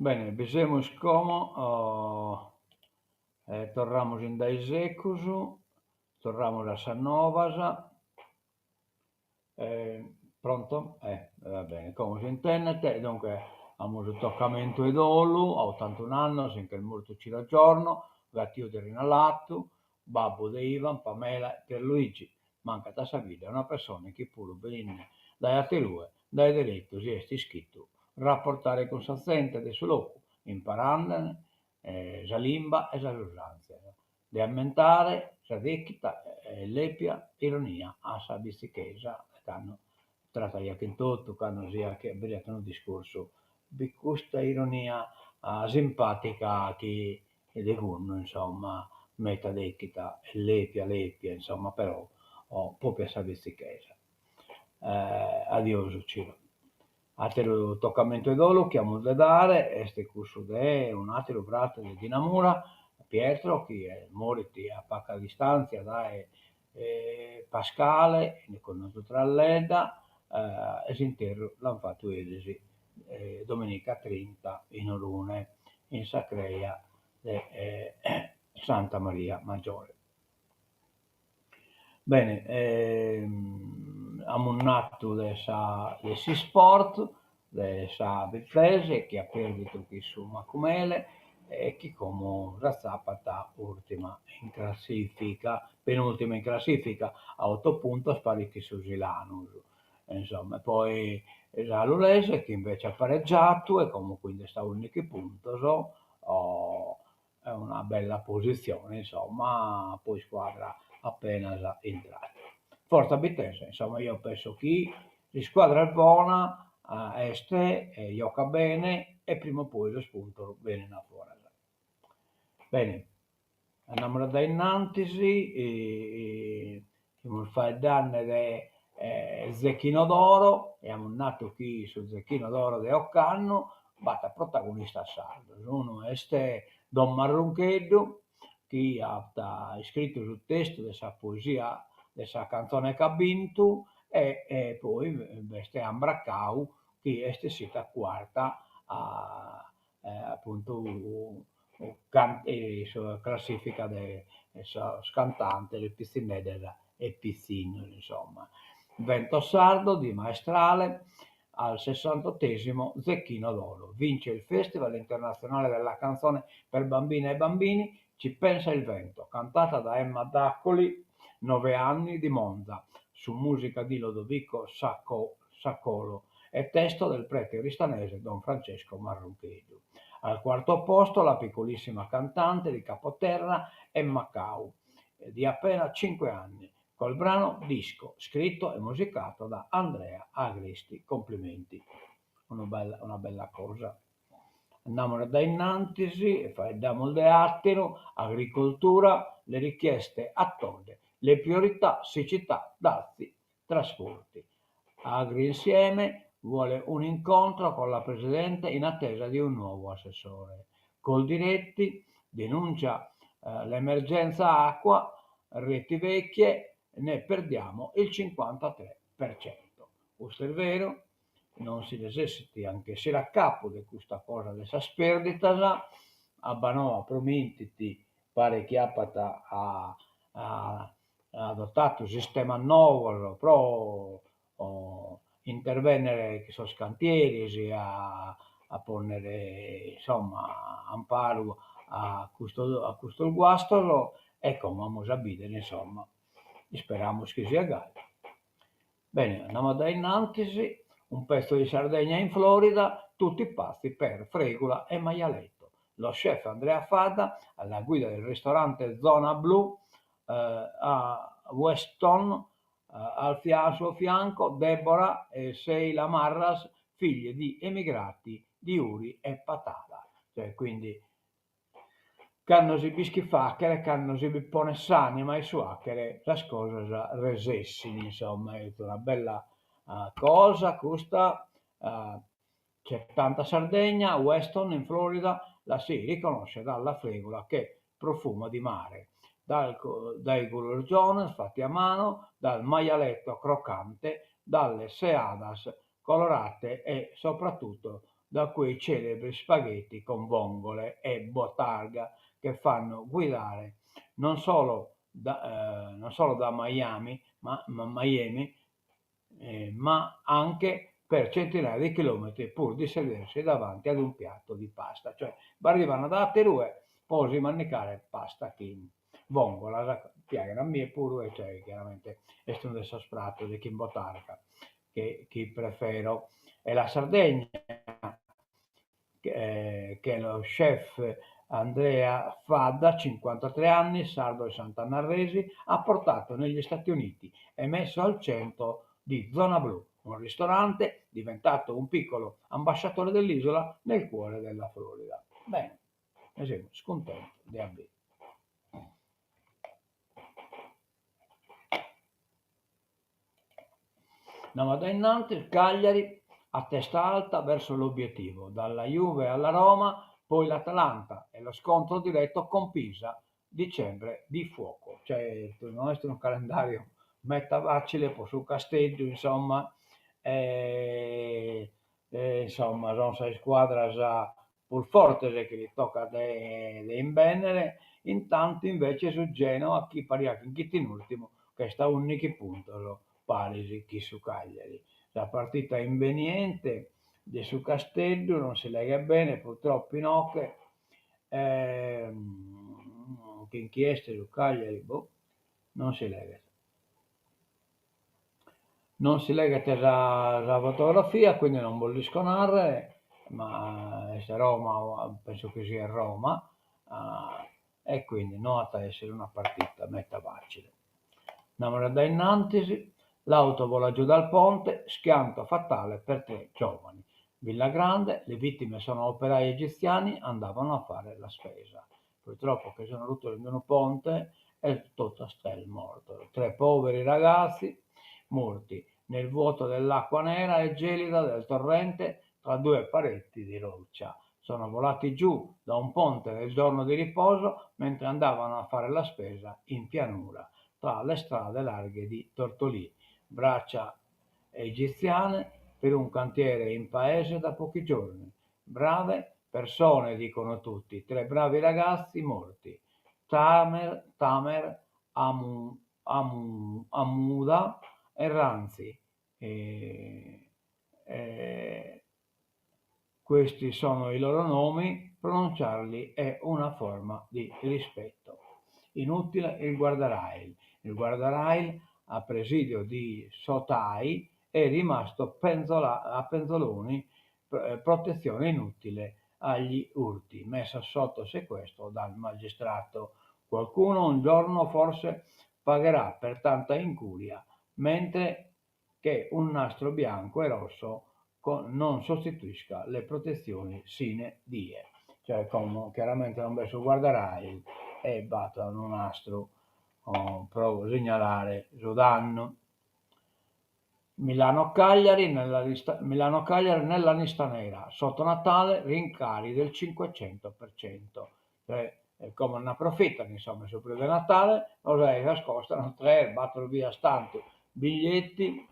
Bene, bi semus como, torramus in dae segus, torramus a sas novas. Pronto? Va bene, como s'intendet, dunque amus unu tocamentu 'e dolu, a otantun'annos si nch'est mortu Ciro Giorno, gatiu de Rina Latu, babbu de Ivan, Pamela e Pierluigi. Mancat a sa bidda una pessone chi puru beninde dae aterue, dae deretu si est ischitu raportare cun sa zente de su locu, imparandene sa limba e sas usàntzias. De ammentare sa dèchida e lèpia ironia a sa bitzichesa, cando trataiat chin totu, cando si aberiat unu discursu, b'it custa ironia simpàtica chi de fundu, insomma, meta dèchida e lèpia lèpia, insomma, però pròpiu a sa bitzichesa. Adiosu Ciro. Àteru tocamentu 'e dolu chi amus de dare est cussu de un'àteru frate de Dina Mura, Pietro, chi morit a paca distàntzia dae Pascale, connotu Tralledda, e s'interru l'ant fatu eris dominica trinta in Orune, in sa creja de Santa Maria Maggiore. Bene, amus natu de sa de s'isport, de sa Bittese chi at perditu chin su Macumele e chi como s'atzapat urtima in classifica, penultima in classifica, a oto puntos paris chin su Silanus. Insomma, e poi sa Lulese chi invece at pareggiatu e como quindi est a undighi puntos, Est una bella positzione, insomma, po iscuadra apenas intrada. Forza Bittese, insomma, eo penso chi s'iscuadra est bona, est, giocat bene e prima o poi sos puntos benin a foras. Bene, andamus a dae innantis, Semus faeddende de Zecchino d'Oro e amus natu chi su Zecchino d'Oro de ocannu b'at protagonistas sardos, unu est Don Marruncheddu chi at iscritu su testu de sa poesia de sa cantzone chi at bintu e poi b'est Ambra Cau chi est essida cuarta a apuntu in sa classifica de sos cantantes pitzinneddas e pitzinnos insomma. Vento sardo di Maestrale al sessantottesimo Zecchino d'Oro. Vince il Festival Internazionale della Canzone per Bambine e Bambini Ci pensa il vento, cantata da Emma D'Accoli, nove anni, di Monza, su musica di Lodovico Saccolo e testo del prete oristanese Don Francesco Marruncheddu. Al quarto posto la piccolissima cantante di Capoterra Emma Cau, di appena cinque anni, col brano Disco, scritto e musicato da Andrea Agresti. Complimenti, unu bella una bella cosa. Andamus dae innantis e faeddamus de àteru, agricoltura, le richieste a Todde, le priorità siccità, dazi, trasporti. Agrinsieme vuole un incontro con la Presidente in attesa di un nuovo assessore. Coldiretti denuncia l'emergenza acqua, reti vecchie, ne perdiamo il 53%. Custu est veru, non si resessit a nch'essire a capu de custa cosa de sas pèrditas, Abbanoa promintit, paret chi apat adotadu sistemas novos pro intervènnere chin sos cantieris a a pònnere insomma amparu a custos a custos guastos e como amus a bìdere insomma, isperamus chi siat gai. Bene, andamus dae innantis, un pezzo di Sardegna in Florida, tutti pazzi per fregula e maialetto. Lo chef Andrea Fadda, alla guida del ristorante Zona Blu a Weston, al suo fianco Deborah e Sheila Marras, figlie di emigrati di Uri e Patada. Cioè, quindi Cando si b'ischit fàchere, cando si bi ponet s'anima in su 'àchere sas cosas resessin, insomma, est una bella cosa custa, c'è tanta Sardegna, Weston in Florida la si riconosce dalla fregula che profuma di mare, dal dai culurgiones fatti a mano, dal maialetto croccante, dalle seadas colorate e soprattutto. da quei celebri spaghetti con vongole e bottarga che fanno guidare non solo da, non solo da Miami, ma, ma Miami, ma anche per centinaia di chilometri pur di sedersi davanti ad un piatto di pasta. Cioè, b'arrivano da aterue po si mandicare pasta chin vongolas, piaghen a mie puru e cioè chiaramente est unu de sos pratos chin bottarga che chi prefero. E la Sardegna che lo chef Andrea Fadda, 53 anni, sardo di Sant'Anna Arresi, ha portato negli Stati Uniti e messo al centro di Zona Blu, un ristorante diventato un piccolo ambasciatore dell'isola nel cuore della Florida. Bene, e semus cuntentos de aberu. Andamus a dae innantis, Cagliari a testa alta verso l'obiettivo, dalla Juve alla Roma, poi l'Atalanta e lo scontro diretto con Pisa, dicembre di fuoco. Certu, no est unu calendariu meda facile po su Casteddu, insomma, e insomma son sas iscuadras prus fortes chi li tocat de imbènnere, intantu invece su Genoa chi pariat chi nch'it in ùrtimu ch'est a ùndighi puntos paris chi su Cagliari. Sa partita imbeniente de su Casteddu non si leghet bene purtroppo inoghe, chin chi est su Cagliari boh non si leghet. Non si leghet sa sa fotografia quindi non bos l'isco narrer, ma est Roma, penso chi siat Roma, e quindi no at a essere una partita meda facile. Andamus a dae innantis, l'auto vola giù dal ponte, schianto fatale per tre giovani. Villagrande, le vittime sono operai egiziani, andavano a fare la spesa. Purtroppo che sono ruttos in unu ponte e totu tres mortos. Tre poveri ragazzi morti nel vuoto dell'acqua nera e gelida del torrente tra due pareti di roccia. Sono volati giù da un ponte nel giorno di riposo mentre andavano a fare la spesa in pianura tra le strade larghe di Tortolì. Braccia egiziane per un cantiere in paese da pochi giorni. Brave persone, dicono tutti, tre bravi ragazzi morti. Tamer, Tamer Amu, Amu, Amuda e Ranzi. E, e, questi sono i loro nomi, pronunciarli è una forma di rispetto. Inutile il guardrail. Il guardrail a presidio di Sotai è rimasto penzola, a penzoloni, protezione inutile agli urti, messa sotto sequestro dal magistrato. Qualcuno un giorno forse pagherà per tanta incuria, mentre che un nastro bianco e rosso non sostituisca le protezioni sine die. Cioè, como chiaramente non b'est su guardrail e b'at unu nastru pro signalare su dannu. Milano-Cagliari nella lista, Milano-Cagliari nella lista nera, sotto Natale rincari del 500%. Cioè, como nd'aprofitan, insomma, su periodu de Natale, sas costan tres, bator bias tantu, biglietti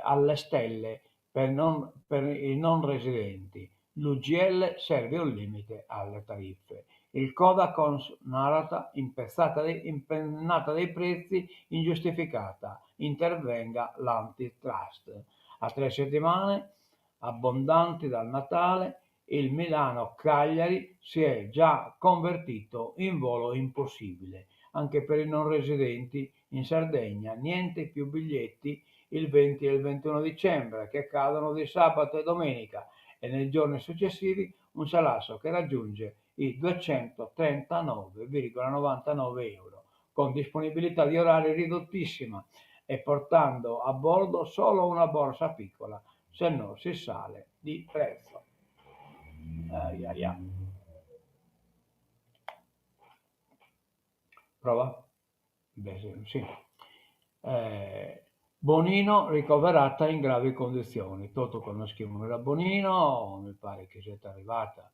alle stelle per non, per i non residenti. L'UGL serve un limite alle tariffe. Il Codacons narat impezzata dei, impennata dei prezzi ingiustificata, intervenga l'antitrust. A tre settimane abbondanti dal Natale, il Milano-Cagliari si è già convertito in volo impossibile. Anche per i non residenti in Sardegna, niente più biglietti il 20 e il 21 dicembre, che cadono di sabato e domenica, e nei giorni successivi un salasso che raggiunge i 239,99 euro, con disponibilità di orari ridottissima e portando a bordo solo una borsa piccola, se no si sale di prezzo. Ai ai ai. Prova? Beh, sì. Eh, Bonino ricoverata in gravi condizioni. Totu connoschimus a Bonino, mi paret chi siat arrivata,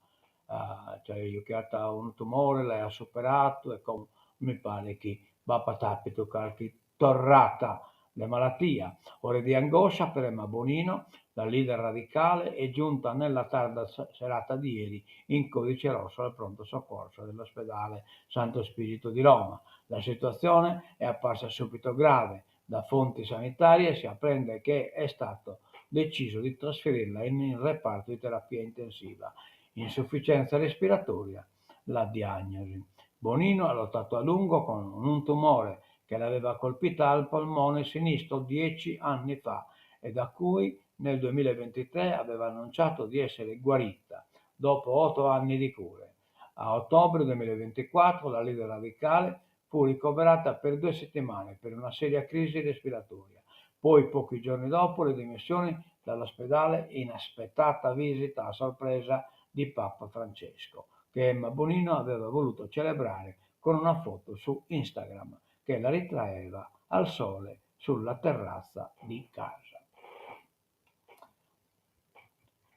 uh, cioè giughiat unu tumore, l'aiat superadu e como mi paret chi b'apat apidu carchi torrada. de malatia. Ore di angoscia per Emma Bonino, la leader radicale, è giunta nella tarda serata di ieri in codice rosso al pronto soccorso dell'ospedale Santo Spirito di Roma. La situazione è apparsa subito grave. Da fonti sanitarie si apprende che è stato deciso di trasferirla in reparto di terapia intensiva. Insufficienza respiratoria, la diagnosi. Bonino ha lottato a lungo con un tumore che l'aveva colpita al polmone sinistro 10 anni fa e da cui nel 2023 aveva annunciato di essere guarita dopo 8 anni di cure. A ottobre 2024 la leader radicale fu ricoverata per 2 settimane per una seria crisi respiratoria. Poi, pochi giorni dopo, le dimissioni dall'ospedale, inaspettata visita a sorpresa di Papa Francesco, che Emma Bonino aveva voluto celebrare con una foto su Instagram che la ritraeva al sole sulla terrazza di casa.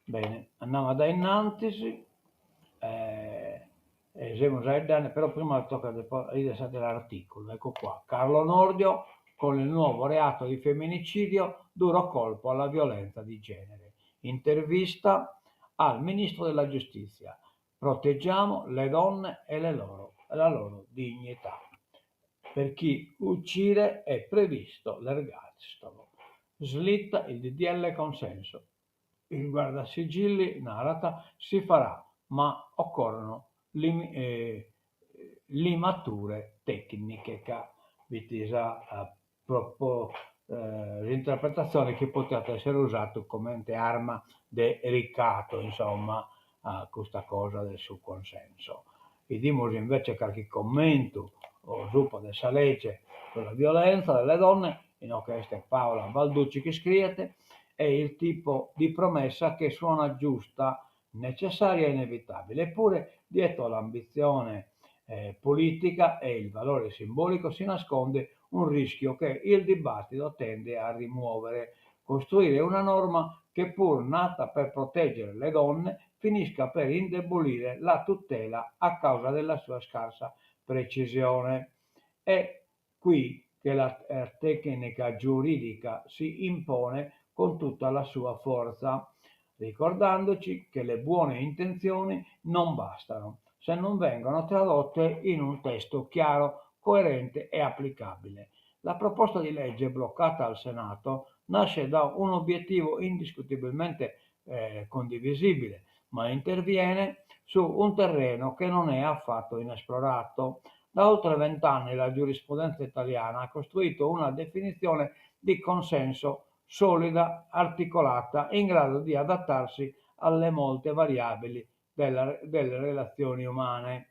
Bene, andamus a dae innantis, eh, e semus aeddende, però prima tocat de bìdere s'àteru artìculu, ecco qua, Carlo Nordio con il nuovo reato di femminicidio, duro colpo alla violenza di genere. Intervista al ministro della giustizia, proteggiamo le donne e le loro, la loro dignità. Per chi uccide è previsto l'ergastolo. Slitta il DDL consenso. Il guardasigilli, narat, si farà, ma occorrono lim, eh, limature tecniche ca b'est sa propo s'interpretatzione chi potiat essere usatu comente arma de ricatu, insomma, a custa cosa de su consenso. Bidimus invece carchi commentu subra de sa lege sulla violenza delle donne, inoghe est Paola Balducci chi iscriet, è il tipo di promessa che suona giusta, necessaria e inevitabile, eppure dietro l'ambizione politica e il valore simbolico si nasconde un rischio che il dibattito tende a rimuovere, costruire una norma che pur nata per proteggere le donne finisca per indebolire la tutela a causa della sua scarsa precisione. È qui che la tecnica giuridica si impone con tutta la sua forza, ricordandoci che le buone intenzioni non bastano se non vengono tradotte in un testo chiaro, coerente e applicabile. La proposta di legge bloccata al Senato nasce da un obiettivo indiscutibilmente eh, condivisibile, ma interviene su un terreno che non è affatto inesplorato. Da oltre vent'anni la giurisprudenza italiana ha costruito una definizione di consenso solida, articolata, in grado di adattarsi alle molte variabili della, delle relazioni umane.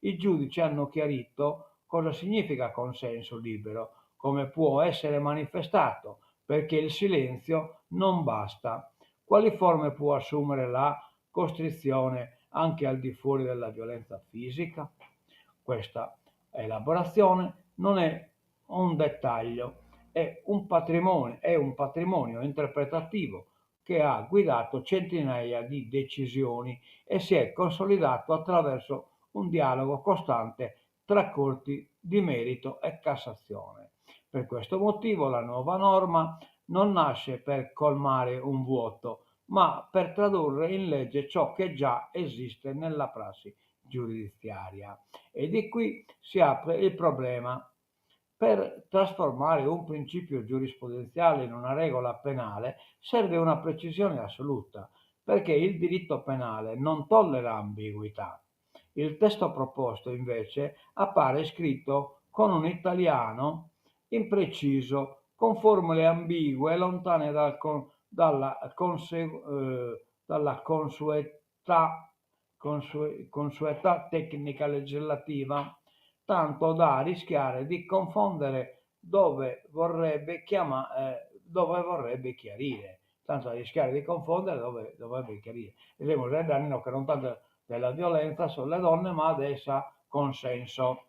I giudici hanno chiarito cosa significa consenso libero, come può essere manifestato, perché il silenzio non basta. Quali forme può assumere la costrizione anche al di fuori della violenza fisica? Questa elaborazione non è un dettaglio, è un patrimonio, è un patrimonio interpretativo che ha guidato centinaia di decisioni e si è consolidato attraverso un dialogo costante tra corti di merito e Cassazione. Per questo motivo la nuova norma non nasce per colmare un vuoto, ma per tradurre in legge ciò che già esiste nella prassi giudiziaria. E di qui si apre il problema. Per trasformare un principio giurisprudenziale in una regola penale serve una precisione assoluta, perché il diritto penale non tollera ambiguità. Il testo proposto, invece, appare scritto con un italiano impreciso, con formule ambigue lontane dal con, dalla, conse, eh, dalla consueta, consue, consueta tecnica legislativa, tanto da rischiare di confondere dove vorrebbe, chiama, eh, dove vorrebbe chiarire. Tanto da rischiare di confondere dove dovrebbe chiarire. E semus aeddende che non tanto della violenza sulle donne, ma de sa consenso.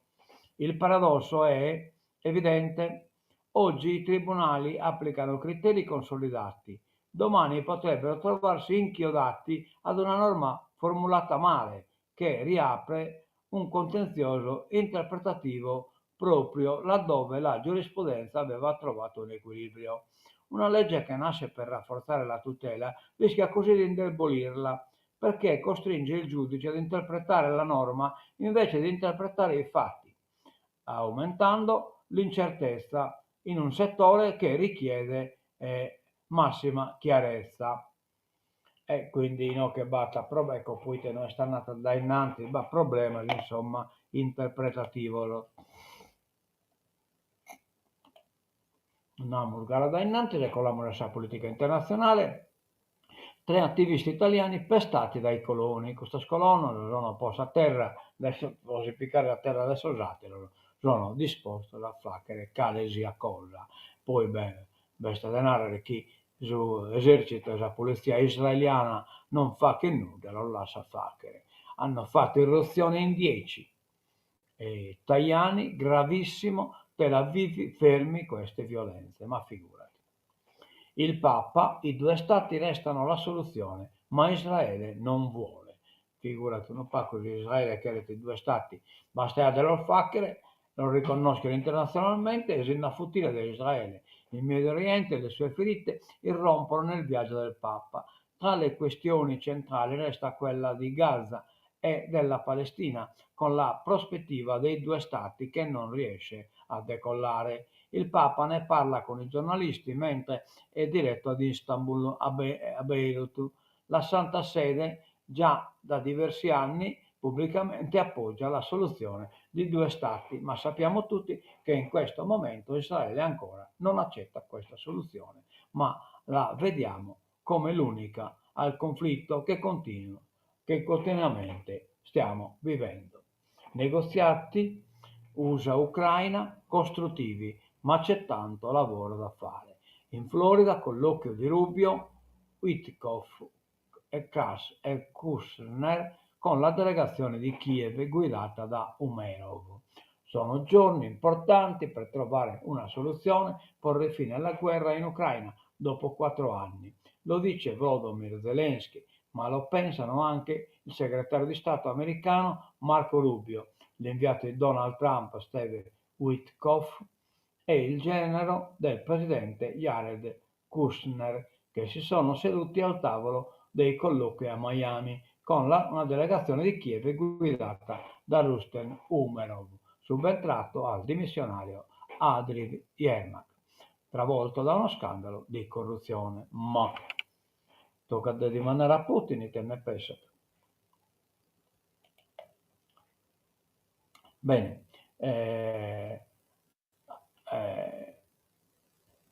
Il paradosso è evidente. Oggi i tribunali applicano criteri consolidati, domani potrebbero trovarsi inchiodati ad una norma formulata male, che riapre un contenzioso interpretativo Proprio laddove la giurisprudenza aveva trovato un equilibrio. Una legge che nasce per rafforzare la tutela rischia così di indebolirla, perché costringe il giudice ad interpretare la norma invece di interpretare i fatti, aumentando l'incertezza in un settore che richiede massima chiarezza. E quindi inoghe b'at ecco poite no est andata a dae innantis, b'at problemas insomma interpretativos. Andamus galu a dae innantis e colamus a sa politica internatzionale. Tre attivisti italiani pestati dai coloni, custos colonos sono po sa terra, po si picare sa terra de sos ateros, sono dispostos a faghere cale siat cosa. Poi beh, b'est de narrer chi su esercitu e sa polizia israeliana non faghet nudda, los lassat faghere. Hanno fatto irruzione in dieci. E Tajani, gravissimo, Tel Aviv fermi queste violenze, ma figurati. Il Papa, i due stati restano la soluzione, ma Israele non vuole. Figurati unu pagu si Israele cheret duos stati, bastaiat de los faghere, los riconnoschere internatzionalmente e si nd'afutire de Israele. Il Medio Oriente e le sue ferite irrompono nel viaggio del Papa. Tra le questioni centrali resta quella di Gaza e della Palestina, con la prospettiva dei due stati che non riesce a decollare. Il Papa ne parla con i giornalisti mentre è diretto ad Istanbul, a, Be- a Beirut. La Santa Sede già da diversi anni pubblicamente appoggia la soluzione di due stati, ma sappiamo tutti che in questo momento Israele ancora non accetta questa soluzione, ma la vediamo come l'unica al conflitto che continua, che continuamente stiamo vivendo. Negoziati USA-Ucraina costruttivi, ma c'è tanto lavoro da fare. In Florida colloquio di Rubio, Witkoff e Kass e Kushner con la delegazione di Kiev guidata da Umerov. Sono giorni importanti per trovare una soluzione, porre fine alla guerra in Ucraina dopo quattro anni. Lo dice Volodymyr Zelensky, ma lo pensano anche il segretario di Stato americano Marco Rubio, l'inviato di Donald Trump Steve Witkoff e il genero del presidente Jared Kushner, che si sono seduti al tavolo dei colloqui a Miami con la, una delegazione di Kiev guidata da Rustem Umerov, subentrato al dimissionario Andriy Yermak, travolto da uno scandalo di corruzione. Ma tocat de dimandare a Putin ite nde pensat. Bene, eh, eh,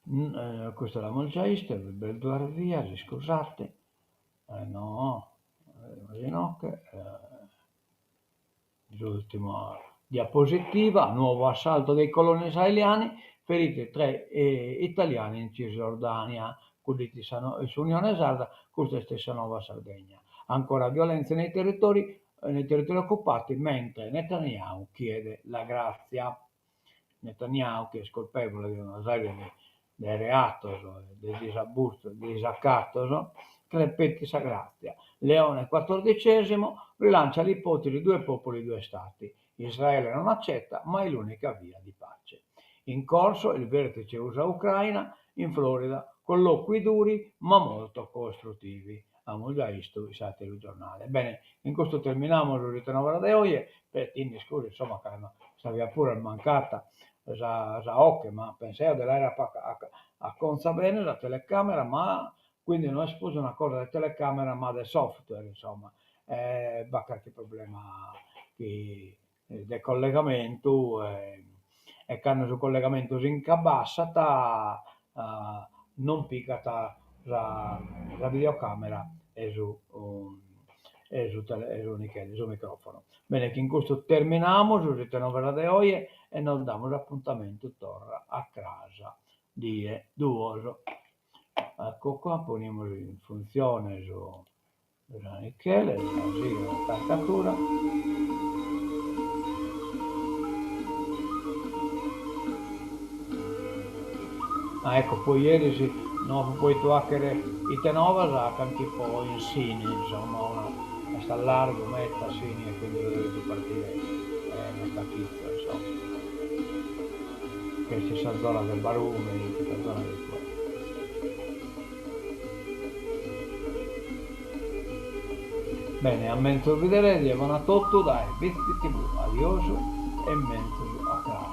eh, custa l'amus già 'ista, b'est duas vias, iscusate, eh, no, inoghe, eh, l'ultima diapositiva, nuovo assalto dei coloni israeliani, feriti tre eh, italiani in Cisgiordania, s'Unione Sarda, custa est sa Nuova Sardegna. Ancora violenze nei territori, nei territori occupati, mentre Netanyahu chiede la grazia. Netanyahu, chi est colpevole de una serie de de reatos, de disabustos, de disacatos, pedit sa gràtzia. Leone quattordicesimo rilancia l'ipotesi due popoli, due stati. Israele non accetta, ma è l'unica via di pace. In corso il vertice USA-Ucraina in Florida, colloqui duri ma molto costruttivi. Amus già 'istu in s'àteru giornale. Bene, in custu terminamus su Ite Novas de oje, pedinde iscusa insomma ca s'aviat puru mancata sa sa 'oche, ma pensaio de l'aer acontzada bene sa telecamera, ma quindi no est prus una cosa de telecamera ma de software insomma, e b'at carchi problema chi de collegamentu e cando su collegamentu si nch'abbassat non pigat sa sa videocamera e su e su su microfono. Bene, chin custu terminamus su Ite Novas de oje e nos damus apuntamentu torra a cras die duos. Ecco qua, ponimus in funtzione su San Michele, sa sigla attacatura. Ah ecco, poi eris no apo podidu 'achere ite novas ca nch'ipo in Sini, insomma, una est a largu meta Sini e quindi so devidu partire meta chitzo, insomma. Chi est in sa zona de Barumini, in custa zona de cue. Bene, a menzus bidere, die bona a totu dae Bitzi TV. Adiosu e menzus a cras.